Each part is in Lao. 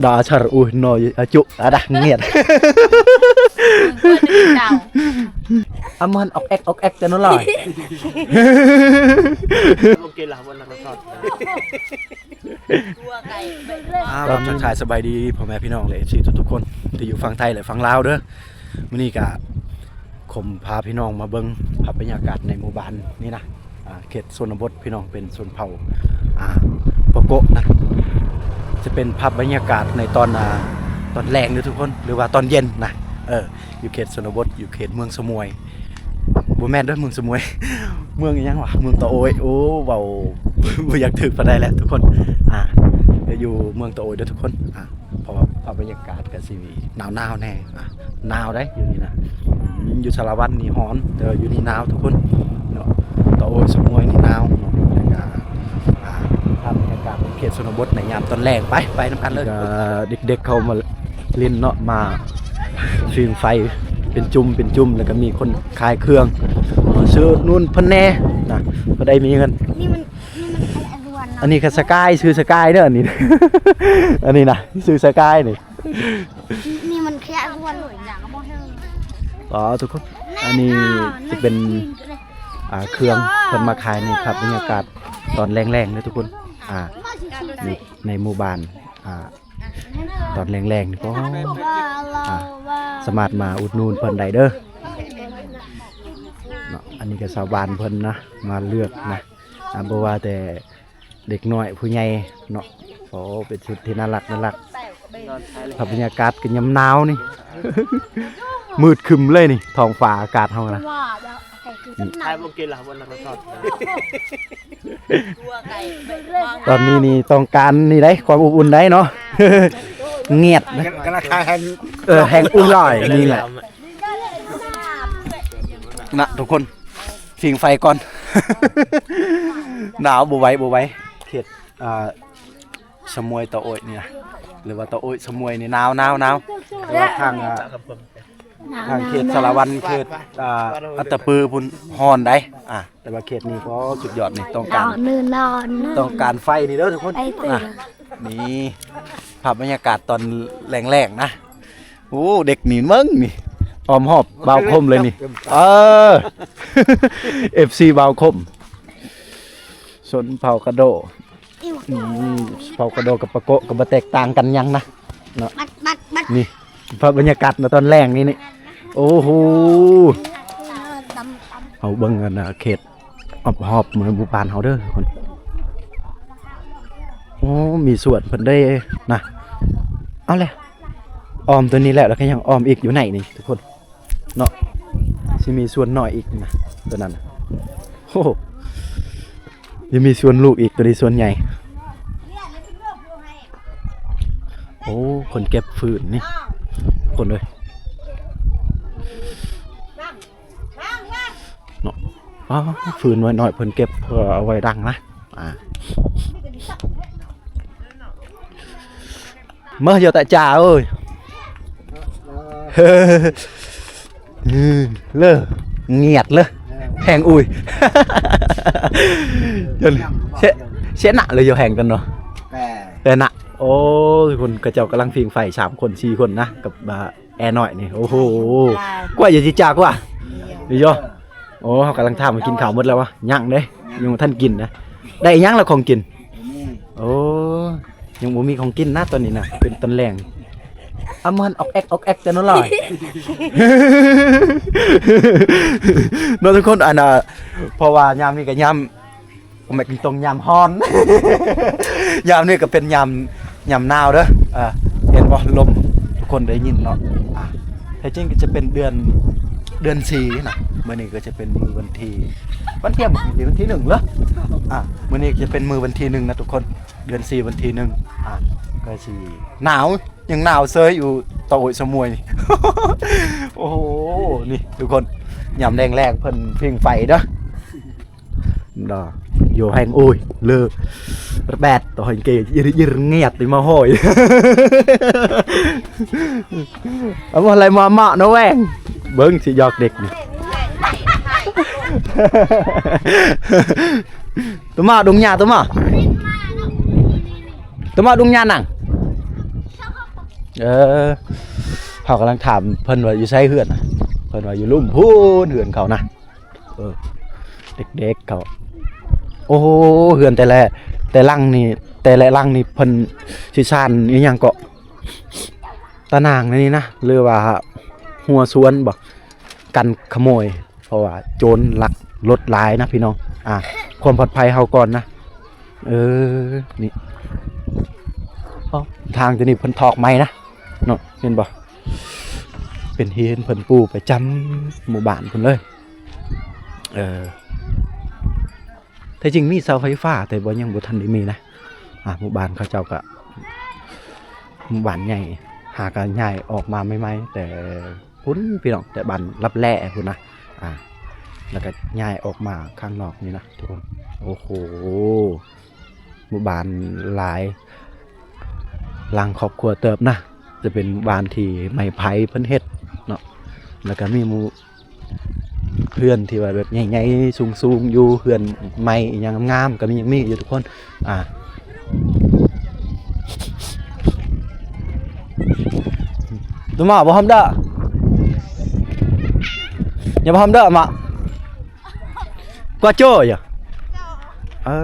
ດາສັດ ອຸ້ຍ ໜ້ອຍ ອາຈຸ ອາດາ ງຽດ ອາມັນອອກແອກ ອອກແອກ ແຕ່ນ້ອຍຫຼາຍ ໂອເຄລະ ວັນລະກະຊອດ ອ່າ ກາບທັກທາຍສະບາຍດີພໍ່ແມ່ພີ່ນ້ອງ ແລະ ເອັຟຊີ ທຸກໆຄົນທີ່ຢູ່ຝັ່ງໄທ ແລະ ຝັ່ງລາວເດີ. ມື້ນີ້ກະຄົມພາພີ່ນ້ອງມາເບິ່ງພາບບັນຍາກາດໃນໝູ່ບ້ານນີ້ນະ ອ່າ ເຂດຊົນນະບົດພີ່ນ້ອງ ເປັນຊົນເຜົ່າ ອ່າ ປາໂກະນະ. ຈະເປັນພາບບັນຍາກາດໃນຕອນ ອ່າ ຕອນແລງເດີທຸກຄົນ ຫຼືວ່າຕອນເຢັນນະ ເອີ ຢູ່ເຂດຊົນນະບົດ ຢູ່ເຂດເມືອງສະໝວຍ ບໍ່ແມ່ນເດີ ເມືອງສະໝວຍ ເມືອງອີ່ຫຍັງວະ ເມືອງຕາໂອ້ຍ ໂອ້ ເວົ້າບໍ່ຢາກຖືກປານໃດແຫຼະທຸກຄົນ ອ່າ ຢູ່ເມືອງຕາໂອ້ຍເດີທຸກຄົນ ອ່າ ເພາະວ່າພາບບັນຍາກາດກະຊິໜາວໆແດ່ ອ່າ ໜາວໄດ໋ຢູ່ນີ້ນະ ອືມ ຢູ່ສາລະວັນນີ້ຮ້ອນ ແຕ່ວ່າຢູ່ນີ້ໜາວທຸກຄົນເນາະ ຕາໂອ້ຍ ສະໝວຍນີ້ໜາວເນາະ ແລ້ວກະ ອ່າ ພາບບັນຍາກາດເຂດຊົນນະບົດໃນຍາມຕອນແລງ ໄປ ໄປນຳກັນເລີຍ ເດັກໆເຂົ້າມາຫຼິ້ນເນາະ ມາຟິງໄຟເປັນຈຸ່ມເປັນຈຸ່ມ ແລ້ວກະມີຄົນຂາຍເຄື່ອງ ຊື້ໜູນເພິ່ນແດ່ນະ ເພິ່ນໄດ້ມີເງິນ ນີ້ມັນ ນີ້ມັນຂະຫຍະລວນເນາະ ອັນນີ້ກະສະກາຍ ຊື່ສະກາຍເດີ ອັນນີ້ ອັນນີ້ນະ ຊື່ສະກາຍນີ້ ນີ້ມັນຂະຫຍະລວນ ອໍ ທຸກຄົນ ອັນນີ້ຈະເປັນ ອ່າ ເຄື່ອງເພິ່ນມາຂາຍໃນພາບບັນຍາກາດຕອນແລງໆເດີທຸກຄົນ ອ່າ ໃນໝູ່ບ້ານ ອ່າ ຕອນແລງໆນີ້ ກໍ ອ່າ ສາມາດມາອຸດໜູນເພິ່ນໄດ້ເດີເນາະ. ອັນນີ້ກໍຊາວບ້ານເພິ່ນນະ ມາເລືອກນະ ອ່າ ບໍ່ວ່າແຕ່ເດັກນ້ອຍຜູ້ໃຫຍ່ເນາະ. ໂອ້ ເປັນຊຸດທີ່ໜ້າລັກ ໜ້າລັກ. ພາບບັນຍາກາດກໍຍາມໜາວນີ້ ມືດຄຶ້ມເລີຍນີ້ ທ້ອງຟ້າອາກາດເຮົານະ. ຕອນນີ້ນີ້ຕ້ອງການນີ້ໄດ໋ ຄວາມອົບອຸ່ນໄດ໋ເນາະ ງຽດນະ ກະລາຄາແຮງ ເອີ ແຮງອຸ້ຍຫຼາຍນີ້ແຫຼະນະທຸກຄົນ. ຟິງໄຟກ່ອນ ໜາວບໍ່ໄຫວ ບໍ່ໄຫວ. ເຂດ ອ່າ ສະໝວຍຕາໂອ້ຍນີ້ນະ ຫຼືວ່າຕາໂອ້ຍສະໝວຍນີ້ໜາວ ໜາວ ໜາວ. ແຕ່ວ່າທາງ ອ່າ ທາງເຂດສາລະວັນ ເຂດ ອ່າ ອັດຕະປືພຸ້ນຮ້ອນໄດ໋ ອ່າ ແຕ່ວ່າເຂດນີ້ກໍສຸດຍອດນີ້ ຕ້ອງການ ຕ້ອງການໄຟນີ້ເດີທຸກຄົນ. ອ່າ ນີ້ພາບບັນຍາກາດຕອນແລງໆນະ. ໂອ້ ເດັກນີ້ເບິ່ງນີ້ ອ້ອມຮອບບ່າວຄົມເລີຍນີ້. ເອີ ເອັຟຊີບ່າວຄົມ ຊົນເຜົ່າກະໂດ. ອືມ ເຜົ່າກະໂດກັບປາໂກະກໍບໍ່ແຕກຕ່າງກັນຫຍັງນະເນາະ. ນີ້ພາບບັນຍາກາດໃນຕອນແລງນີ້ນີ້. ໂອ້ໂຫ ເຮົາເບິ່ງອັນນະ ເຂດຮອບໆໝູ່ບ້ານເຮົາເດີທຸກຄົນ. ໂອ້ ມີສວນເພິ່ນເດ້ນະ. ເອົາແຫຼະ ອ້ອມຕົວນີ້ແລ້ວ ແລ້ວກໍຍັງອ້ອມອີກຢູ່ໃນນີ້ທຸກຄົນ. ເນາະ ຊິມີສ່ວນໜ້ອຍອີກນະ ຕົວນັ້ນນະ. ໂອ້ ຍັງມີສ່ວນລູກອີກ ຕົວນີ້ສ່ວນໃຫຍ່. ໂອ້ ເພິ່ນເກັບຟືນນີ້ ຄົນເອີຍ ເນາະ. ອໍ ຟືນນ້ອຍໆ ເພິ່ນເກັບເພື່ອເອົາໄວ້ດັງນະ. ອ່າ ມາ ໂຍຕະຈາເອີຍ ເລີ ງຽດເລີ ແຮງອຸ້ຍ ເຊ ເຊນະເລີ ໂຍແຮງກັນເນາະ ແປນະ. ໂອ້ຍ ຄົນເຂົາເຈົ້າກຳລັງຟິງໄຟ ສາມຄົນ ສີ່ຄົນນະ ກັບ ອ່າ ແອນ້ອຍນີ້. ໂອ້ໂຫ ກວ່າ ໂຍຊິຈາກວ່າ ໂຍ. ໂອ້ ເຮົາກຳລັງຖາມວ່າກິນເຂົ້າໝົດແລ້ວວະ? ຍັງເດ້ ຍັງບໍ່ທັນກິນນະ. ໄດ້ຫຍັງລະຂອງກິນ? ໂອ້ ຍັງບໍ່ມີຂອງກິນນະຕອນນີ້ນະ ເປັນຕອນແລງ. ອາມັນອອກແອກ ອອກແອກ ແຕ່ນ້ອຍຫຼາຍ ເນາະທຸກຄົນ. ອັນ ເພາະວ່າຍາມນີ້ກໍຍາມ ແມ່ນຕົງຍາມຮ້ອນ ຍາມນີ້ກໍເປັນຍາມ ຍາມໜາວເດີ. ເອີ ເຫັນບໍ່ ລົມ ທຸກຄົນໄດ້ຍິນເນາະ. ອ່າ ແທ້ຈິງກໍຈະເປັນເດືອນ ເດືອນສີ່ນະ. ມື້ນີ້ກໍຈະເປັນມື້ວັນທີ ວັນທີ ມື້ນີ້ວັນທີໜຶ່ງເລີ. ອ່າ ມື້ນີ້ຈະເປັນມື້ວັນທີໜຶ່ງນະທຸກຄົນ ເດືອນສີ່ ວັນທີໜຶ່ງ. ອ່າ ກໍຊິໜາວ ຍັງໜາວເຊີຍຢູ່ຕາໂອ້ຍສະໝວຍນີ້. ໂອ້ໂຫ ນີ້ທຸກຄົນ ຍາມແລງໆ ເພິ່ນຜິງໄຟເດີ. ນະ ໂຍແຮງ ໂອ້ຍ ເລີ ແບດ ໂຕເຮງເກ ຢິຣ ຢິຣ ງຽດ ຕິມາໂຫຍ ອາມາໄລມາມະນະແວງ. ເບິ່ງຊິຢອກເດັກນີ້ ຕະມາດົງຫຍ້າ ຕະມາ ຕະມາດົງຫຍ້ານັ່ງ. ເອີ ເຮົາກຳລັງຖາມເພິ່ນວ່າຢູ່ໃສເຮືອນນະ ເພິ່ນວ່າຢູ່ລຸ່ມພຸ້ນເຮືອນເຂົານະ. ເອີ ເດັກໆເຂົາ ໂອ້ໂຫ ເຮືອນແຕ່ລະ ແຕ່ຫຼັງນີ້ ແຕ່ລະຫຼັງນີ້ເພິ່ນຊິສ້ານອີ່ຫຍັງເກາະ ຕາໜ່າງໃນນີ້ນະ ຫຼືວ່າຮົ້ວສວນບໍ ກັນຂະໂມຍ ເພາະວ່າໂຈນລັກລົດຫຼາຍນະພີ່ນ້ອງ. ອ່າ ຄວາມປອດໄພເຮົາກ່ອນນະ. ເອີ ນີ້ ເອົ້າ ທາງຕົວນີ້ເພິ່ນຖອກໃໝ່ນະເນາະ ເຫັນບໍ່ ເປັນຫີນເພິ່ນປູໄປຈຳໝູ່ບ້ານເພິ່ນເລີຍ. ເອີ ແທ້ຈິງມີເສົາໄຟຟ້າ ແຕ່ບໍ່ ຍັງບໍ່ທັນໄດ້ມີນະ. ອ່າ ໝູ່ບ້ານເຂົາເຈົ້າກະ ໝູ່ບ້ານໃຫຍ່ ຫາກະຍ້າຍອອກມາໃໝ່ໆ ແຕ່ພຸ້ນພີ່ນ້ອງ ແຕ່ບ້ານລັບແລພຸ້ນນະ. ອ່າ ແລ້ວກະຍ້າຍອອກມາຂ້າງນອກນີ້ນະທຸກຄົນ. ໂອ້ໂຫ ໝູ່ບ້ານຫຼາຍຫຼັງ ຄອບຄົວເຕີບນະ ຈະເປັນໝູ່ບ້ານທີ່ໄມ້ໄຜ່ເພິ່ນເຮັດເນາະ ແລ້ວກະມີໝູ່ ເຮືອນທີ່ວ່າແບບໃຫຍ່ໆ ສູງໆ ຢູ່ ເຮືອນໄມ້ອີ່ຫຍັງງາມໆ ກໍມີ ຍັງມີຢູ່ທຸກຄົນ. ອ່າ ຕຸມາບໍ່ຫອມເດີ ຢ່າບໍ່ຫອມເດີມາ ກວ່າໂຈ້ຢູ່. ເອີ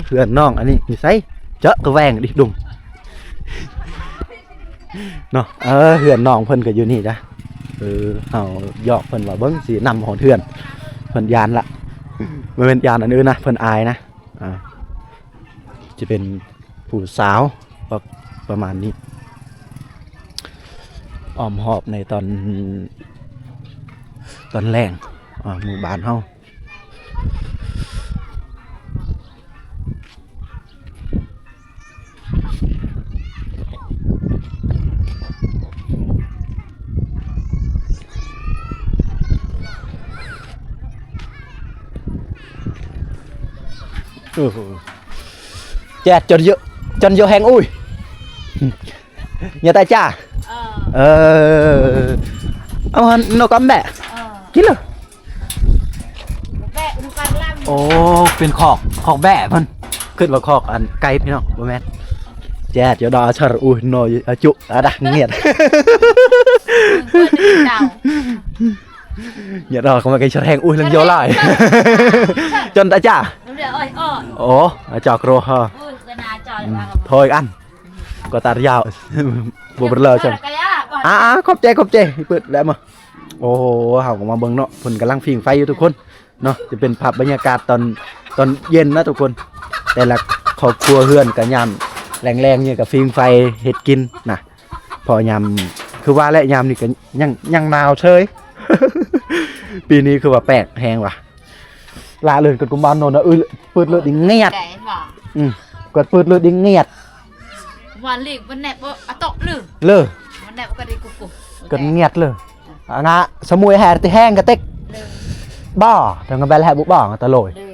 ເຮືອນນ້ອງອັນນີ້ຢູ່ໃສ ເຈາະກະແວງດິດຸງ. ເນາະ ເອີ ເຮືອນນ້ອງເພິ່ນກໍຢູ່ນີ້ນະ. ເອີ ເຮົາຢອກເພິ່ນວ່າເບິ່ງຊິນຳຮອດເຮືອນ ເພິ່ນຢ້ານລະ ບໍ່ແມ່ນຢ້ານອັນອື່ນນະ ເພິ່ນອາຍນະ. ອ່າ ຈະເປັນຜູ້ສາວ ປະ ປະມານນີ້ ອ້ອມຮອບໃນຕອນ ຕອນແລງ ອ່າ ໝູ່ບ້ານເຮົາ. ໂອ້ໂຫ ແຈດຈົນເຍາະ ຈົນເຍາະແຮງ ອຸ້ຍ ຍາຕາຈ້າ. ເອີ ເອີ ເອົາ ໂນກຳແບະ ເອີ ກິນເລີ. ແບະມັນກຳລັງ ໂອ້ ເປັນຄອກ ຄອກແບະເພິ່ນ ຄິດວ່າຄອກອັນໄກ່ພີ່ນ້ອງ ບໍ່ແມ່ນ. ແຈດ ຢາດາ ຊາ ອຸ້ຍ ໂນ ອາຈຸ ອາດະ ງຽດ ເອີ ເຈົ້າ ຢາດາ ເຂົ້າມາໄກ່ຊະແຮງ ອຸ້ຍ ເລື່ອງໂຍຫຼາຍ ຈົນຕາຈ້າ ໂອ້ ອາຈາກໂຣຮາ ໂອ້ຍ ກະນາຈອຍ ອືມ ອາ ຖອຍອັນ ກໍຕັດຍາວ ບໍ່ເປີດເລີຍ ເອີ ຊັ້ນ ອາ ຂອບໃຈ ຂອບໃຈ ເປີດແລ້ວມາ. ໂອ້ໂຫ ເຮົາກໍມາເບິ່ງເນາະ ເພິ່ນກຳລັງຜິງໄຟຢູ່ທຸກຄົນເນາະ. ຈະເປັນພາບບັນຍາກາດຕອນ ຕອນເຢັນນະທຸກຄົນ ແຕ່ລະຄອບຄົວເຮືອນກໍຍາມແລງໆນີ້ກໍຜິງໄຟເຮັດກິນນະ ເພາະຍາມ ຄືວ່າແຫຼະ ຍາມນີ້ກໍຍັງ ຍັງໜາວເຊີຍ. ປີນີ້ຄືວ່າແປກແຮງວ່າ ລະເລີນກັນກຸມານໂນນນະ ເອີຍ ເປີດເລີດນີ້ງຽດ ອືມ ກວດເປີດເລີດນີ້ງຽດ ວ່າລີກມັນແນບບໍ່ອະຕອກເລີຍ ເລີຍ ມັນແນບກໍໄດ້ກຸກໆ ກັນງຽດເລີຍ. ອານະ ສະໝຸຍແຮດແຮງກະເຕັກ ເລີຍ ບໍ່ ທັງກະແບນແຮດບຸບໍ່ຕະໂລຍ ເລີ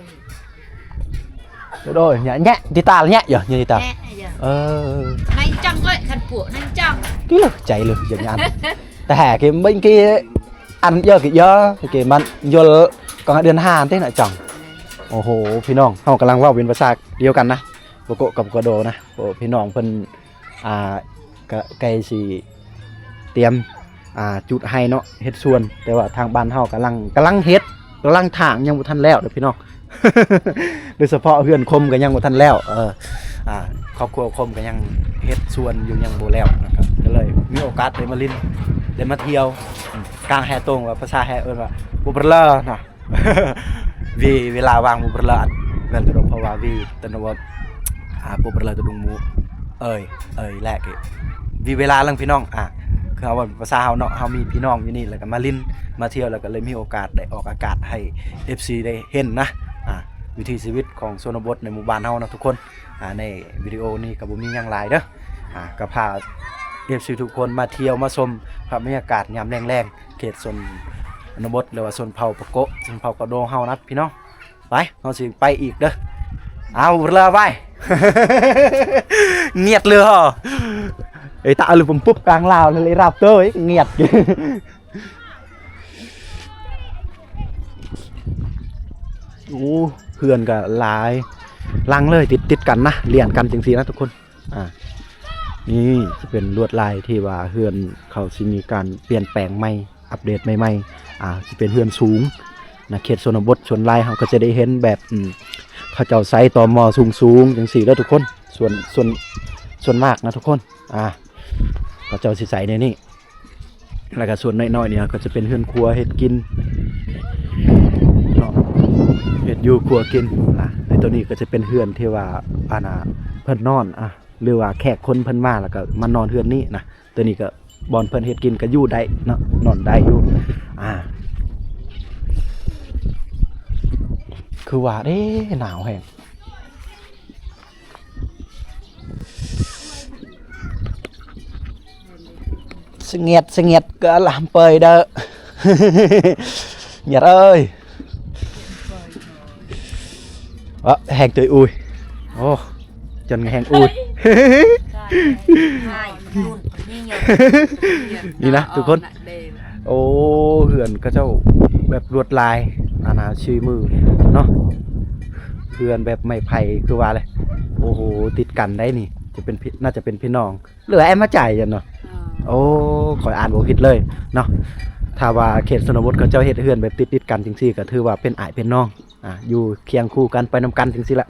ຍ ໂດຍ ແຍະ ແຍະ ຕິຕາແຍະ ເຍ ແຍະ ຕິຕາ ແຍະ ເຍ ເອີ ໃນຈັງເອີຍ ຄັນປວກໃນຈັງ ກິເລີຍ ໃຈເລີຍ ຢ່າງນັ້ນ ແຕ່ແຮກ ເກມເບິ່ງ ເກ ອັນເຍ ເກເຍ ເກມັນຍົລກອງເດືອນຫ້າເຕນະຈັງ. ໂອ້ໂຫ ພີ່ນ້ອງ ເຮົາກຳລັງເວົ້າເປັນພາສາດຽວກັນນະ ໂກໂກະກັບໂກໂດນະ. ໂອ້ ພີ່ນ້ອງເພິ່ນ ອ່າ ກະໃກ້ຊິຕຽມ ອ່າ ຈູດໄຮ່ເນາະ ເຮັດສວນ ແຕ່ວ່າທາງບ້ານເຮົາກຳລັງ ກຳລັງເຮັດ ກຳລັງຖາງ ຍັງບໍ່ທັນແລ້ວເດີພີ່ນ້ອງ. ໂດຍສະເພາະເຮືອນຄົມກໍຍັງບໍ່ທັນແລ້ວ ເອີ ອ່າ ຄອບຄົວຄົມກໍຍັງເຮັດສວນຢູ່ ຍັງບໍ່ແລ້ວນະຄັບ ກໍເລີຍມີໂອກາດໄດ້ມາຫຼິ້ນ ໄດ້ມາທ່ຽວ ອືມ ກາງແຮ່ຕົງ ວ່າພາສາແຮ່ເອີ້ນວ່າ ບູເບີເລີ ນະ ເວ ເວລາວ່າງບູເບີເລີ ແມ່ນຕະດົງ ເພາະວ່າເວ ຕະໂນ ອ່າ ປູເບີເລີ ຕະດຸງໝູ ເອີຍ ເອີຍ ແລະ ກະ ເວ ເວລາຫຼັງ ພີ່ນ້ອງ ອ່າ ຄືເຮົາເວົ້າພາສາເຮົາເນາະ ເຮົາມີພີ່ນ້ອງຢູ່ນີ້ ແລ້ວກະມາຫຼິ້ນ ມາທ່ຽວ ແລ້ວກະເລີຍມີໂອກາດໄດ້ອອກອາກາດໃຫ້ເອັຟຊີໄດ້ເຫັນນະ ອ່າ ວິຖີຊີວິດຂອງຊົນນະບົດໃນໝູ່ບ້ານເຮົາເນາະທຸກຄົນ. ອ່າ ໃນວິດີໂອນີ້ກະບໍ່ມີຫຍັງຫຼາຍເດີ ອ່າ ກະພາເອັຟຊີທຸກຄົນມາທ່ຽວມາຊົມພາບບັນຍາກາດຍາມແລງໆ ເຂດຊົນນະບົດ ຫຼືວ່າຊົນເຜົ່າປະໂກະ ຊົນເຜົ່າກະໂດເຮົານະພີ່ນ້ອງ. ໄປ ເຮົາຊິໄປອີກເດີ ເອົາເລີຍໄປ ງຽດເລີຍ ເອີຍ ຕາເລີຍ ປຸບ ກາງລາວເລີຍ ລາບເຕີຍ ງຽດ ໂອ້ ເຮືອນກະຫຼາຍຫຼັງເລີຍ ຕິດ ຕິດກັນນະ ລຽນກັນຈັ່ງຊີ້ນະທຸກຄົນ. ອ່າ ນີ້ຈະເປັນລວດລາຍທີ່ວ່າເຮືອນເຂົາຊິມີການປ່ຽນແປງໃໝ່ ອັບເດດໃໝ່ໆ ອ່າ ຊິເປັນເຮືອນສູງນະ ເຂດຊົນນະບົດ ສ່ວນຫຼາຍເຮົາກໍຈະໄດ້ເຫັນແບບ ອືມ ເຂົາເຈົ້າໃສ່ຕໍໝໍ້ສູງໆ ຈັ່ງຊີ້ເດີທຸກຄົນ ສ່ວນ ສ່ວນ ສ່ວນມາກນະທຸກຄົນ ອ່າ ເຂົາເຈົ້າຊິໃສ່ແນວນີ້ ແລ້ວກໍສ່ວນນ້ອຍໆນີ້ກໍຈະເປັນເຮືອນຄົວເຮັດກິນເນາະ ເຮັດຢູ່ຄົວກິນນະ ໃນໂຕນີ້ກໍຈະເປັນເຮືອນທີ່ວ່າ ອັນນ່າ ເພິ່ນນອນ ອ່າ ຫຼືວ່າແຂກຄົນເພິ່ນມາ ແລ້ວກໍມານອນເຮືອນນີ້ນະ ໂຕນີ້ກໍບ່ອນເພິ່ນເຮັດກິນກໍຢູ່ໄດ້ເນາະ ນອນໄດ້ຢູ່ ອ່າ ຄືວ່າເດ້ ໜາວແຮງ. ສະຫງຽດ ສະຫງຽດ ກະລຳເປີຍເດີ ຫງຽດເອີຍ ເອີ ແຮງເຕີຍອຸຍ ໂອ້ ຈົນແຮງອຸຍ ນີ້ນະທຸກຄົນ. ໂອ້ ເຮືອນເຂົາເຈົ້າແບບລວດລາຍ ອັນນ່າ ສີມືເນາະ ເຮືອນແບບໄມ້ໄຜ່ ຄືວ່າແຫຼະ ໂອ້ໂຫ ຕິດກັນໄດ໋ນີ້ ຈະເປັນ ໜ້າຈະເປັນພີ່ນ້ອງ ຫຼືວ່າອ້າຍມາຈ່າຍກັນເນາະ ໂອ້ ຂ້ອຍອ່ານບໍ່ຜິດເລີຍເນາະ ຖ້າວ່າເຂດຊົນນະບົດເຂົາເຈົ້າເຮັດເຮືອນແບບຕິດໆກັນຈັ່ງຊີ້ ກໍຖືວ່າເປັນອ້າຍເປັນນ້ອງ ອ່າ ຢູ່ຄຽງຄູ່ກັນໄປນຳກັນຈັ່ງຊີ້ລະ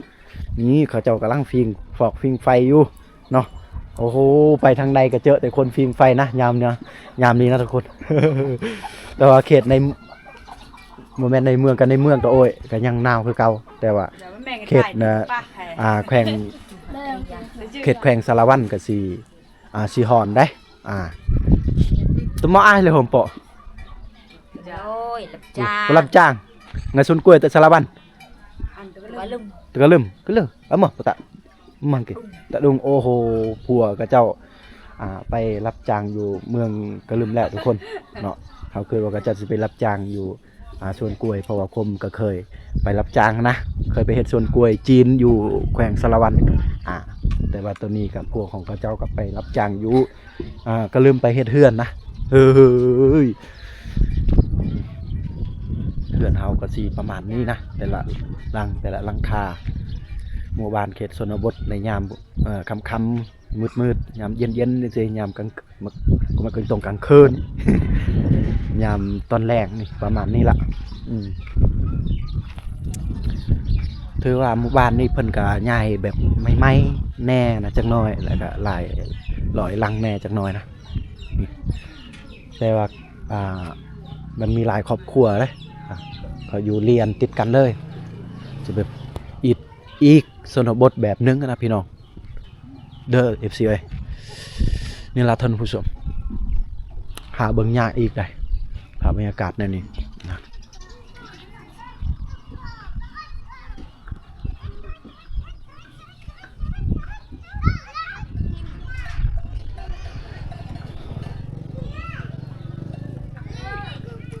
ນີ້ເຂົາເຈົ້າກຳລັງຟິງຟອກຟິງໄຟຢູ່ ເນາະ ໂອ້ໂຫ ໄປທາງໃດກໍເຈີແຕ່ຄົນຟິງໄຟນະ ຍາມເນາະ ຍາມນີ້ນະທຸກຄົນ ແຕ່ວ່າເຂດໃນ ບໍ່ແມ່ນໃນເມືອງ ກັບໃນເມືອງກໍ ໂອ້ຍ ກໍຍັງໜາວຄືເກົ່າ ແຕ່ວ່າເຂດນະ ອ່າ ແຂວງ ເຂດແຂວງສາລະວັນກໍຊິ ອ່າ ຊິຮ້ອນໄດ໋ ອ່າ ຕົວໝໍອ້າຍເລີຍໂຮມເປາະ ໂອ້ຍ ຮັບຈ້າງ ໄງສົນກ້ວຍແຕ່ສາລະວັນ ຕະກະລຶມ ຕະກະລຶມ ກະເລີ ອາມາປະຕະ ມັງກິ ຕະດຸງ ໂອ້ໂຫ ພວກເຂົາເຈົ້າ ອ່າ ໄປຮັບຈ້າງຢູ່ເມືອງກະລຶມແລ້ວທຸກຄົນເນາະ ເຮົາຄິດວ່າເຂົາເຈົ້າຊິໄປຮັບຈ້າງຢູ່ ອ່າ ສວນກ້ວຍ ເພາະວ່າຄົມກໍເຄີຍໄປຮັບຈ້າງນະ ເຄີຍໄປເຮັດສວນກ້ວຍຈີນຢູ່ແຂວງສາລະວັນ ອ່າ ແຕ່ວ່າຕອນນີ້ກໍພວກຂອງເຂົາເຈົ້າກໍໄປຮັບຈ້າງຢູ່ ອ່າ ກໍລືມໄປເຮັດເຮືອນນະ ເຮີ້ຍ ເຮືອນເຮົາກໍຊິປະມານນີ້ນະ ແຕ່ລະຫຼັງ ແຕ່ລະຫຼັງຄາ ໝູ່ບ້ານເຂດຊົນນະບົດໃນຍາມ ເອີ ຄ່ຳໆ ມືດໆ ຍາມເຢັນໆ ຈັ່ງຊີ້ ຍາມກາງ ມັນກໍຕົງກາງຄືນ ຍາມຕອນແລງນີ້ ປະມານນີ້ລະ ອືມ ຖືວ່າໝູ່ບ້ານນີ້ເພິ່ນກໍຍ້າຍແບບໃໝ່ໆແດ່ນະ ຈັກໜ້ອຍ ແລ້ວກໍຫຼາຍຮ້ອຍຫຼັງແດ່ຈັກໜ້ອຍນະ ແຕ່ວ່າ ອ່າ ມັນມີຫຼາຍຄອບຄົວເດ້ ອ່າ ເຂົາຢູ່ລຽນຕິດກັນເລີຍ ຈະແບບອີກ ອີກຊົນນະບົດແບບໜຶ່ງນະພີ່ນ້ອງ ເດີ ເອັຟຊີ ເອີຍ ນີ້ລະທ່ານຜູ້ຊົມ ຫາເບິ່ງຍາກອີກໃດ໋ ພາບບັນຍາກາດແນວນີ້ນະ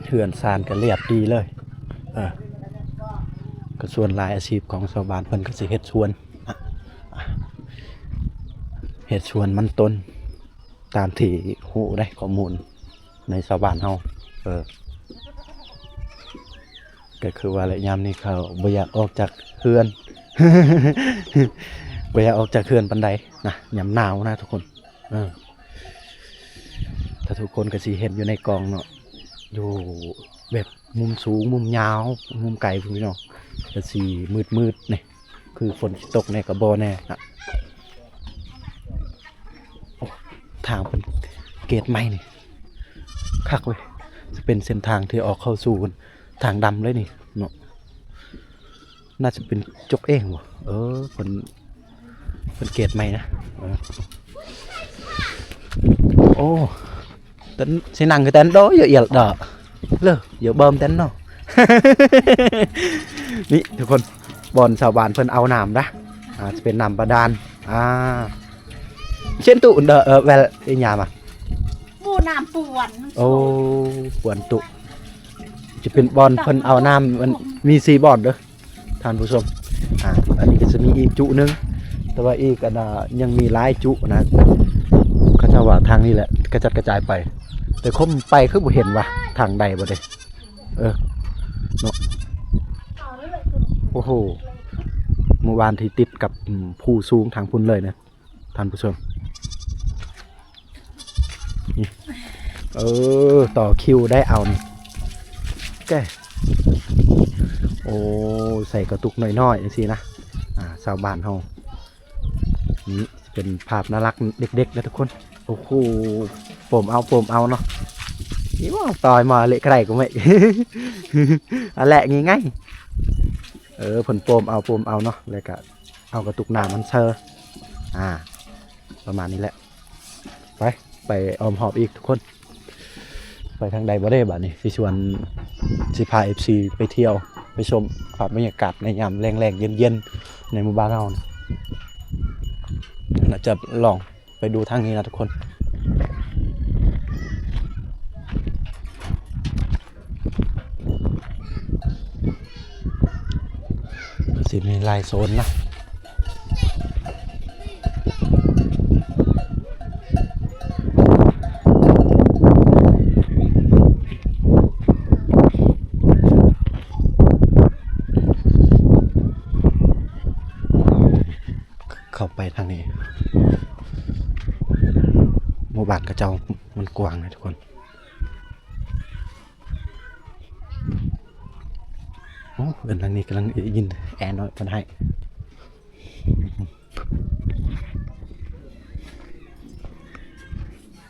ເຮືອນຊານກໍລຽບດີເລີຍ ເອີ ກໍສ່ວນຫຼາຍອາຊີບຂອງຊາວບ້ານເພິ່ນກໍຊິເຮັດສວນ ເຮັດສວນມັນຕົ້ນ ຕາມທີ່ຮູ້ໄດ້ຂໍ້ມູນໃນຊາວບ້ານເຮົາ ເອີ ກໍຄືວ່າແຫຼະ ຍາມນີ້ເຂົາບໍ່ຢາກອອກຈາກເຮືອນ ບໍ່ຢາກອອກຈາກເຮືອນປານໃດນະ ຍາມໜາວນະທຸກຄົນ ເອີ ຖ້າທຸກຄົນກໍຊິເຫັນຢູ່ໃນກ້ອງເນາະ ຢູ່ແບບມຸມສູງ ມຸມຍາວ ມຸມໄກພຸ້ນເນາະ ກໍຊິມືດໆ ນີ້ ຄືຝົນຊິຕົກແດ່ກໍບໍ່ແນ່ນະ ໂອ້ ທາງເພິ່ນເກດໃໝ່ນີ້ ຄັກເວີຍ ຈະເປັນເສັ້ນທາງທີ່ອອກເຂົ້າສູ່ທາງດຳເລີຍນີ້ເນາະ ໜ້າຈະເປັນຈົກເອງບໍ່ ເອີ ເພິ່ນ ເພິ່ນເກດໃໝ່ນະ ເອີ ໂອ້ ເຕັນ ຊິນັ່ງຄືເຕັນໂດ ເຍອະອຽລດອ ເລີ ເຍອະເບິ່ມເຕັນເນາະ ນີ້ທຸກຄົນ ບ່ອນຊາວບ້ານເພິ່ນເອົານ້ຳນະ ອ່າ ຈະເປັນນ້ຳບາດານ ອ່າ ເຊັ່ນຕຸເດີ ເອີ ແວລ ອີຫຍັງມາ ປູນ້ຳປວນ ໂອ້ ປວນຕຸ ຈະເປັນບ່ອນເພິ່ນເອົານ້ຳ ມັນມີສີ່ບ່ອນເດີ ທ່ານຜູ້ຊົມ ອ່າ ອັນນີ້ກໍຈະມີອີກຈຸໜຶ່ງ ແຕ່ວ່າອີກອັນນ່າ ຍັງມີຫຼາຍຈຸນະ ເຂົາເຈົ້າວ່າທາງນີ້ແຫຼະກະຈັດກະຈາຍໄປ ແຕ່ຄົມໄປຄືບໍ່ເຫັນວ່າທາງໃດບໍ່ເດ້ ເອີ ເນາະ ໂອ້ໂຫ ໝູ່ບ້ານທີ່ຕິດກັບ ອືມ ພູສູງທາງພຸ້ນເລີຍນະ ທ່ານຜູ້ຊົມ ນີ້ ເອີ ຕໍ່ຄິວໄດ້ເອົານີ້ ແກ ໂອ້ ໃສ່ກະຕຸກນ້ອຍໆ ຈັ່ງຊີ້ນະ ອ່າ ຊາວບ້ານເຮົາ ນີ້ເປັນພາບໜ້າລັກເດັກໆ ນະທຸກຄົນ. ໂອ້ໂຫ ໂປມເອົາ ໂປມເອົາເນາະ ນີ້ວ່າຕອຍມາເລະໃກ້ກໍໄມ່ ອັນແລະງ່າຍໆ ເອີ ເພິ່ນໂປມເອົາ ໂປມເອົາເນາະ ແລ້ວກະເອົາກະຕຸກນ້ຳມັນເຊີ ອ່າ ປະມານນີ້ແຫຼະ. ໄປ ໄປອ້ອມຮອບອີກທຸກຄົນ ໄປທາງໃດບໍ່ເດ້ບາດນີ້ ຊິຊວນ ຊິພາເອັຟຊີໄປທ່ຽວ ໄປຊົມພາບບັນຍາກາດໃນຍາມແລງໆ ເຢັນໆ ໃນໝູ່ບ້ານເຮົາ ໜ້າຈະລອງໄປດູທາງນີ້ນະທຸກຄົນ. ຊິມີຫຼາຍໂຊນນະ ເຂົ້າໄປທາງນີ້ ໝູ່ບ້ານເຂົາເຈົ້າມັນກວ້າງນະທຸກຄົນ. ໂອ້ ເຮືອນຫຼັງນີ້ກຳລັງໄດ້ຍິນແອນ້ອຍເພິ່ນໃຫ້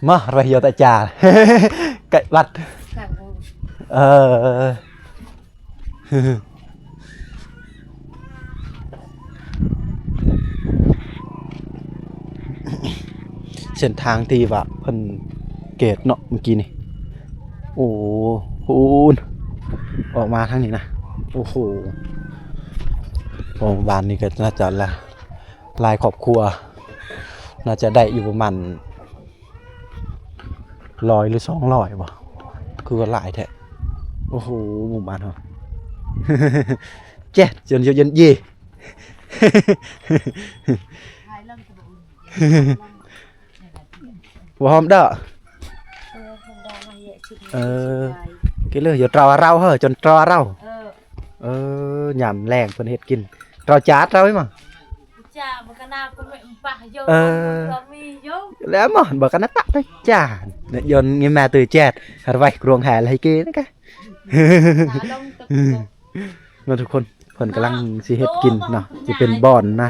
ມາ ໄປຮຽວຕາຈາ ໃກ້ວັດ ເອີ ເສັ້ນທາງທີ່ວ່າເພິ່ນເກດເນາະ ເມື່ອກີ້ນີ້ ໂອ້ ພຸ້ນ ອອກມາທາງນີ້ນະ ໂອ້ໂຫ ເພາະບ້ານນີ້ກໍໜ້າຈະຫຼາຍ ຫຼາຍຄອບຄົວ ໜ້າຈະໄດ້ຢູ່ປະມານ ຮ້ອຍ ຫຼື ສອງຮ້ອຍ ບໍ່ ຄືວ່າຫຼາຍແທ້ ໂອ້ໂຫ ໝູ່ບ້ານເຮົາ ເຈັດ ຈົນເຢັນເຢ ບໍ່ຫອມເດີ້ ເອີ ກິນເລີຍ ຢ່າເຕົາເຮົາເຮີ ຈົນເຕົາເຮົາ ເອີ ຍາມແລງເພິ່ນເຮັດກິນ ເຕົາຈາດເຮົາ ເອີ ແລ້ວມາ ບໍ່ກັນນະ ຕະໄປຈານ ຍົນງີມາຕື່ແຈດ ຮັດໄວ້ກຣວງແຮລະເກນະ ເນາະທຸກຄົນ ເພິ່ນກຳລັງຊິເຮັດກິນເນາະ ຊິເປັນບ່ອນນະ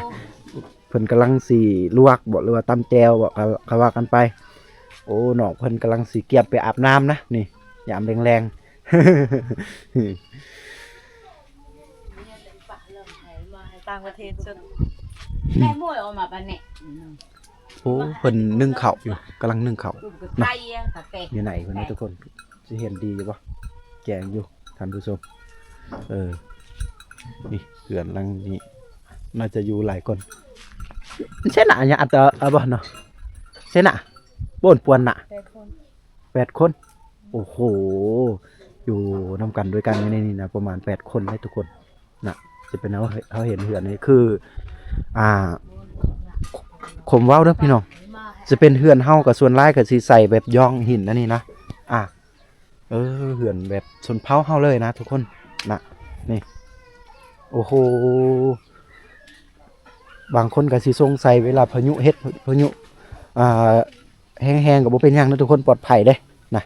ເພິ່ນກຳລັງຊິລວກບໍ ຫຼືວ່າຕຳແຈ່ວບໍ ກະ ກະວ່າກັນໄປ. ໂອ້ ນ້ອງເພິ່ນກຳລັງຊິກຽມໄປອາບນ້ຳນະ ນີ້ ຍາມແລງໆ ຕ່າງປະເທດສຸດ ອືມ ໂອ້ ເພິ່ນໜຶ້ງເຂົ້າຢູ່ ກຳລັງໜຶ້ງເຂົ້ານະ ຢູ່ໃນພຸ້ນນະທຸກຄົນ ຊິເຫັນດີຢູ່ບໍ່ ແຈ້ງຢູ່ທ່ານຜູ້ຊົມ ເອີ ນີ້ເຮືອນຫຼັງນີ້ ໜ້າຈະຢູ່ຫຼາຍຄົນ ເຊນະ ອັນຍາອັດ ເອີ ບໍ່ເນາະ ເຊນະ ໂປ້ນປວນນະ ແປດຄົນ ແປດຄົນ ໂອ້ໂຫ ຢູ່ນຳກັນດ້ວຍກັນໃນນີ້ນະ ປະມານແປດຄົນເດ້ທຸກຄົນນະ ຈະເປັນເຮົາ ເຮົາເຫັນເຮືອນນີ້ຄື ອ່າ ຄວາມເວົ້າເດີພີ່ນ້ອງ ຈະເປັນເຮືອນເຮົາກໍສ່ວນຫຼາຍກໍຊິໃສ່ແບບຢອງຫີນອັນນີ້ນະ ອ່າ ເອີ ເຮືອນແບບຊົນເຜົ່າເຮົາເລີຍນະທຸກຄົນນະ ນີ້ ໂອ້ໂຫ ບາງຄົນກໍຊິສົງໄສເວລາພາຍຸເຮັດ ພາຍຸ ອ່າ ແຮງໆ ກໍບໍ່ເປັນຫຍັງນະທຸກຄົນ ປອດໄພເດ້ນະ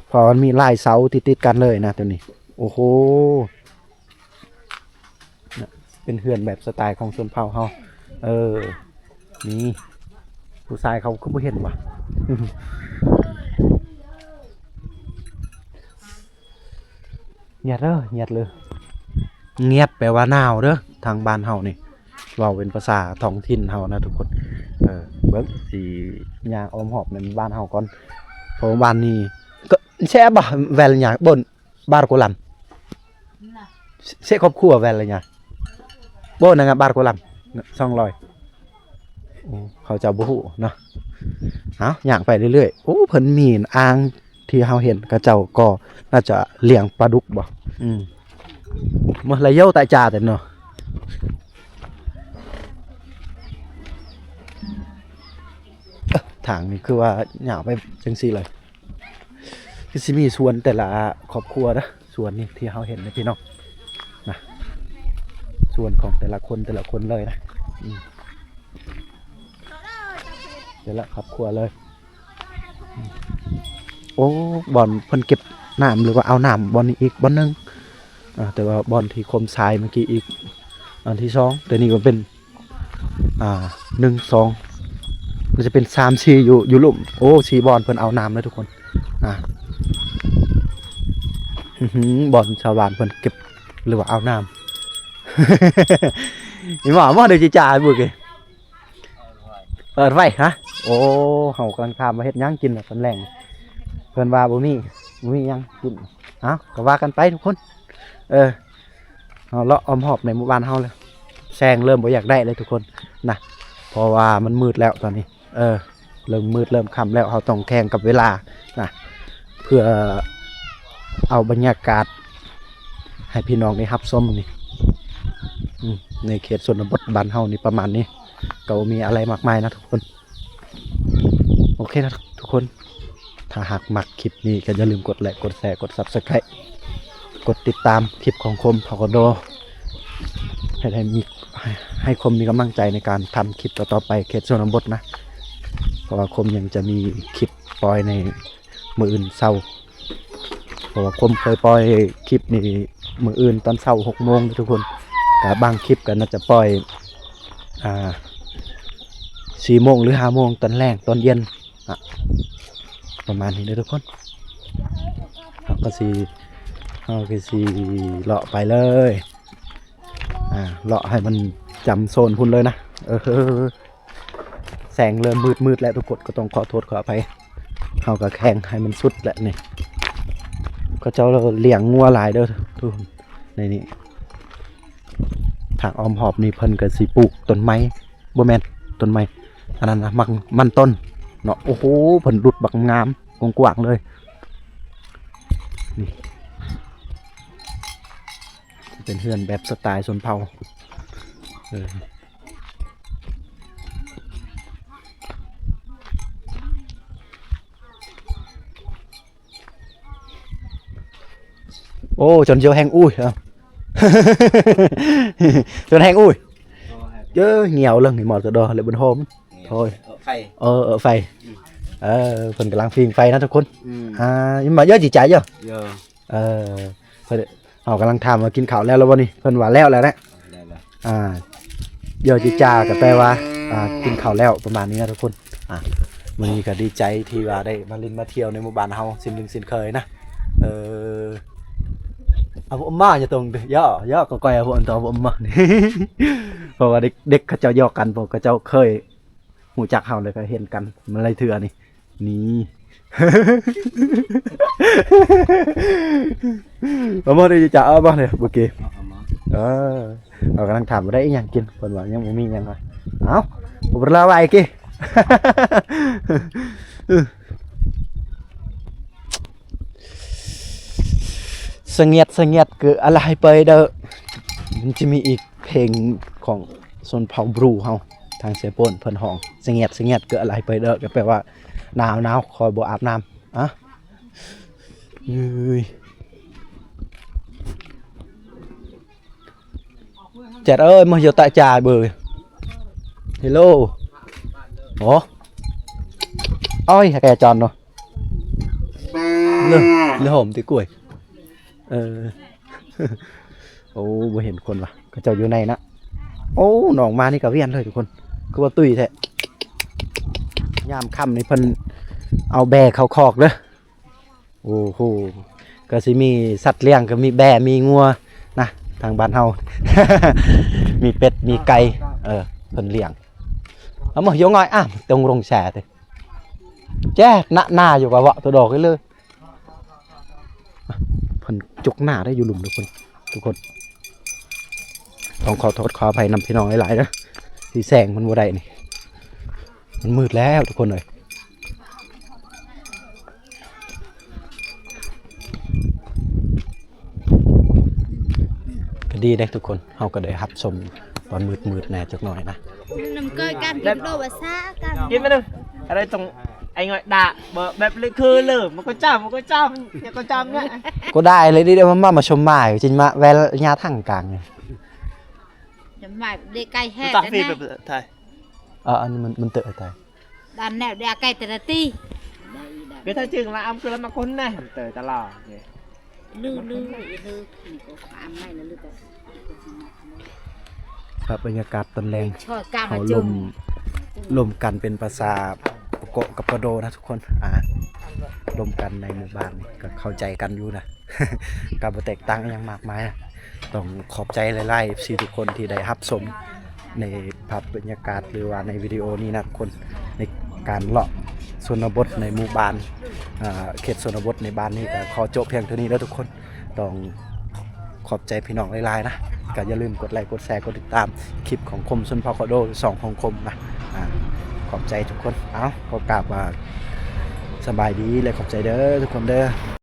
ເພາະວ່າມັນມີຫຼາຍເສົາຕິດໆ ກັນເລີຍນະໂຕນີ້ ໂອ້ໂຫ ນະ ເປັນເຮືອນແບບສະໄຕຂອງຊົນເຜົ່າເຮົາ ເອີ ນີ້ ຜູ້ຊາຍເຂົາຄືບໍ່ເຫັນຫວາ ງຽບເດີ ງຽບເລີຍ ງຽບແປວ່າໜາວເດີ ທາງບ້ານເຮົານີ້ ເວົ້າເປັນພາສາທ້ອງຖິ່ນເຮົານະທຸກຄົນ ເອີ ເບິ່ງ ຊິຍ່າງອ້ອມຮອບໃນບ້ານເຮົາກ່ອນ ເພາະວ່າບ້ານນີ້ ກໍແຊບບໍ່ ແວ່ນຫຍັງ ເບິ່ງ Barkolam. Sé khop khua wèl la nha. Bô nang Barkolam. ສອງຮ້ອຍ. ໂອ້ ເຂົາເຈົ້າບໍ່ຮູ້ເນາະ. ເອົາ ຍ່າງໄປເລື້ອຍໆ. ໂອ້ ເພິ່ນມີອ່າງທີ່ເຮົາເຫັນ ເຂົາເຈົ້າກໍໜ້າຈະລ້ຽງປາດຸກບໍ? ອືມ. ມາລະເຍົາຕາຈາແຕ່ເນາະ. ເອີ ທາງນີ້ຄືວ່າຍາວໄປຈັ່ງຊີ້ເລີຍ. ຄືຊິມີສວນແຕ່ລະຄອບຄົວເດີ ສວນນີ້ທີ່ເຮົາເຫັນນີ້ພີ່ນ້ອງນະ ສວນຂອງແຕ່ລະຄົນ ແຕ່ລະຄົນເລີຍນະ ອືມ ແຕ່ລະຄອບຄົວເລີຍ ອືມ ອ້ ບ່ອນເພິ່ນເກັບນ້ຳ ຫຼືວ່າເອົານ້ຳບ່ອນນີ້ອີກບ່ອນໜຶ່ງ. ອ່າ ແຕ່ວ່າບ່ອນທີ່ຄົມຊາຍເມື່ອກີ້ອີກອັນທີສອງ. ແຕ່ນີ້ກໍເປັນ ອ່າ ໜຶ່ງ ສອງ ໜ້າຈະເປັນສາມ ສີ່ ຢູ່ ຢູ່ລຸ່ມ. ໂອ້ ສີ່ບ່ອນເພິ່ນເອົານ້ຳເລີຍທຸກຄົນ. ອ່າ ອືຫື ບ່ອນຊາວບ້ານເພິ່ນເກັບ ຫຼືວ່າເອົານ້ຳ. ອີ່ໝໍບໍ່ໄດ້ຈິຈ່າໃຫ້ເບິ່ງເກ ເປີດໄຟ ຮະ? ໂອ້ ເຮົາກຳລັງຖາມວ່າເຮັດຫຍັງກິນຕອນແລງ ເພິ່ນວ່າບໍ່ມີ ບໍ່ມີຫຍັງກິນ. ເອົ້າ ກໍວ່າກັນໄປທຸກຄົນ. ເອີ ເຮົາເລາະອ້ອມຮອບໃນໝູ່ບ້ານເຮົາແລ້ວ ແສງເລີ່ມບໍ່ຢາກໄດ້ແລ້ວທຸກຄົນນະ ເພາະວ່າມັນມືດແລ້ວຕອນນີ້. ເອີ ເລີ່ມມືດເລີ່ມຄ່ຳແລ້ວ ເຮົາຕ້ອງແຂ່ງກັບເວລານະ ເພື່ອເອົາບັນຍາກາດໃຫ້ພີ່ນ້ອງໄດ້ຮັບຊົມນີ້. ອືມ ໃນເຂດຊົນນະບົດບ້ານເຮົານີ້ປະມານນີ້ ກໍບໍ່ມີອະໄລມາກມາຍນະທຸກຄົນ. ໂອເຄນະທຸກຄົນ ຖ້າຫາກມັກຄລິບນີ້ກໍຢ່າລືມກົດໄລ ກົດແຊ ກົດ Subscribe ກົດຕິດຕາມຄລິບຂອງຄົມ ພະກະໂດ ໃຫ້ໄດ້ມີ ໃຫ້ ໃຫ້ຄົມມີກຳລັງໃຈໃນການທຳຄລິບຕໍ່ໆໄປເຂດຊົນນະບົດນະ ເພາະວ່າຄົມຍັງຈະມີຄລິບປ່ອຍໃນມື້ອື່ນເຊົ້າ ເພາະວ່າຄົມເຄີຍປ່ອຍຄລິບນີ້ມື້ອື່ນຕອນເຊົ້າຫົກໂມງເດີທຸກຄົນ. ກະບາງຄລິບກໍໜ້າຈະປ່ອຍ ອ່າ ສີ່ໂມງ ຫຼື ຫ້າໂມງຕອນແລງ ຕອນເຢັນ ອ່ະ ປະມານນີ້ເດີທຸກຄົນ. ເຮົາກໍຊິ ເຮົາກໍຊິເລາະໄປເລີຍ ອ່າ ເລາະໃຫ້ມັນຈຳໂຊນພຸ້ນເລີຍນະ. ເອີ ແສງເລີ່ມມືດໆແລ້ວທຸກຄົນ ກໍຕ້ອງຂໍໂທດຂໍອະໄພ. ເຮົາກໍແຂ່ງໃຫ້ມັນສຸດແຫຼະນີ້. ເຂົາເຈົ້າລ້ຽງງົວຫຼາຍເດີທຸກຄົນ ໃນນີ້. ທາງອ້ອມຮອບນີ້ເພິ່ນກໍຊິປູກຕົ້ນໄມ້ ບໍ່ແມ່ນຕົ້ນໄມ້ ອັນນັ້ນນະ ມັນ ມັນຕົ້ນເນາະ. ໂອ້ໂຫ ເພິ່ນດຸດບັກງາມ ກວ້າງໆເລີຍ. ນີ້ເປັນເຮືອນແບບສະໄຕຊົນເຜົ່າ ເອີ. ໂອ້ ຈອນຈຽວແຮງອຸ້ຍ ເອີ ຈອນແຮງອຸ້ຍ ເອີ ຫງຽວເລີຍ ໝໍດກະດໍ ແລະ ເບິ່ນໂຮມ ໂອ້ຍ ເອີ ໄຟ ເອີ ເອີ ໄຟ ເອີ ເພິ່ນກຳລັງຟິງໄຟນະທຸກຄົນ. ອ່າ ມາເຢີຈີຈາເຢີ ເອີ ເຮົາກຳລັງຖາມວ່າກິນເຂົ້າແລ້ວແລ້ວບໍ່ນີ້ ເພິ່ນວ່າແລ້ວແລ້ວແຫຼະ. ອ່າ ເຢີຈີຈາກໍແປວ່າ ອ່າ ກິນເຂົ້າແລ້ວ ປະມານນີ້ນະທຸກຄົນ. ອ່າ ມື້ນີ້ກໍດີໃຈທີ່ວ່າໄດ້ມາຫຼິ້ນມາທ່ຽວໃນໝູ່ບ້ານເຮົາເຊັ່ນເດີມເຊັ່ນເຄີຍນະ. ເອີ ອາ ບໍ່ມາຢ່າຕົງເດີ ເຢີ ເຢີ ກໍກ່ອຍອາ ບໍ່ອັນຕໍ່ ບໍ່ມາ ເພາະວ່າເດັກ ເດັກເຂົາເຈົ້າຢອກກັນ ເພາະເຂົາເຈົ້າເຄີຍ ຮູ້ຈັກເຮົາແລ້ວກໍເຫັນກັນມາຫຼາຍເທື່ອນີ້ ນີ້ ເອົາມາເດີ ຈະເອົາບໍ່ເດີ ບໍ່ເກ ເອີ ເຮົາກຳລັງຖາມວ່າໄດ້ອີ່ຫຍັງກິນ ເພິ່ນວ່າຍັງບໍ່ມີຫຍັງວ່າ ເອົ້າ ບໍ່ລາວາອີກເກ. ສະຫງຽດ ສະຫງຽດ ຄືອະລາໄຮເປີຍເດີ ມັນຈະມີອີກເພງຂອງຊົນເຜົ່າບຣູເຮົາ ທາງເຊໂປນເພິ່ນຮ້ອງ ສະຫງຽດ ສະຫງຽດ ຄືອະລາໄຮເປີຍເດີ ກໍແປວ່າ ໜາວ ໜາວ ຂ້ອຍບໍ່ອາບນ້ຳ ອະ ເອີຍ. ແຈັດເອີຍ ມາໂຍຕະຈາເບີ ເຮໂລ ໂອ້ ໂອ້ຍ ແກຈອນເນາະ ເລີ ເລີໂຮມຕິກວຍ ເອີ ໂອ້ ບໍ່ເຫັນຄົນວ່າ ເຂົາເຈົ້າຢູ່ໃນນະ ໂອ້ ນ້ອງມານີ້ກະວຽນເລີຍທຸກຄົນ ຄືວ່າຕຸ້ຍແທ້ ຍາມຄ່ຳນີ້ເພິ່ນເອົາແບ້ເຂົ້າຄອກເດີ. ໂອ້ໂຫ ກໍຊິມີສັດລ້ຽງ ກໍມີແບ້ ມີງົວນະ ທາງບ້ານເຮົາ ມີເປັດ ມີໄກ່ ເອີ ເພິ່ນລ້ຽງ ເອົາມາໂຍງອຍ ອ່ະ ຕົງລົງແຊເຕ ແຈ້ ນະ ນາຢູ່ກະເວາະໂຕດອກເລີຍ ເພິ່ນຈົກໜ້າໄດ້ຢູ່ລຸ່ມທຸກຄົນ ທຸກຄົນ ຕ້ອງຂໍໂທດຂໍອະໄພນຳພີ່ນ້ອງຫຼາຍໆເດີ ທີ່ແສງມັນບໍ່ໄດ້ນີ້ ມັນມືດແລ້ວທຸກຄົນເອີຍ ກໍດີເດ້ທຸກຄົນ ເຮົາກໍໄດ້ຮັບຊົມຕອນມືດໆແດ່ຈັກໜ້ອຍນະ ນ້ຳເກີຍກັນ ກິນໂລບາຊາກັນ ກິນມາເດີ ອະໄລຕ້ອງໄອ້ງ່ອຍດາ ບໍ່ແບບເລີຍຄືເລີ ມັນກໍຈຳ ມັນກໍຈຳ ຢາກກໍຈຳນະ ກໍໄດ້ເລີຍເດ ມາ ມາ ມາຊົມໝາຍ ຈິງມາແວ່ນຍາທັງກາງ ຈະໝາຍເດໄກ່ແຮງ ຕາຟີແບບໄທ ເອີ ອັນນີ້ມັນ ມັນເຕີໄທ ດານແນວເດໄກ່ແຕ່ລະຕີ Kata jeung lah am kula makon nah teu tala. Lu lu lu. ພາບບັນຍາກາດຕອນແລງ ເຮົາລົມ ລົມກັນເປັນພາສາປະເກາະກັບກະໂດນະທຸກຄົນ ອ່າ ລົມກັນໃນໝູ່ບ້ານນີ້ກໍເຂົ້າໃຈກັນຢູ່ນະ ກໍບໍ່ແຕກຕ່າງອີຫຍັງມາກມາຍນະ. ຕ້ອງຂອບໃຈຫຼາຍໆ ເອັຟຊີ ທຸກຄົນທີ່ໄດ້ຮັບຊົມໃນພາບບັນຍາກາດ ຫຼືວ່າໃນວິດີໂອນີ້ນະທຸກຄົນ ໃນການເລາະຊົນນະບົດໃນໝູ່ບ້ານ ອ່າ ເຂດຊົນນະບົດໃນບ້ານນີ້ ກໍຂໍຈົບພຽງເທົ່ານີ້ເດີທຸກຄົນ. ຕ້ອງຂອບໃຈພີ່ນ້ອງຫຼາຍໆນະ ກໍຢ່າລືມກົດໄລ ກົດແຊ ກົດຕິດຕາມຄລິບຂອງຄົມຊົນເຜົ່າກະໂດ ຊ່ອງຂອງຄົມນະ ອ່າ ຂອບໃຈທຸກຄົນ. ເອົາ ຂໍກາບວ່າສະບາຍດີ ແລະ ຂອບໃຈເດີທຸກຄົນເດີ.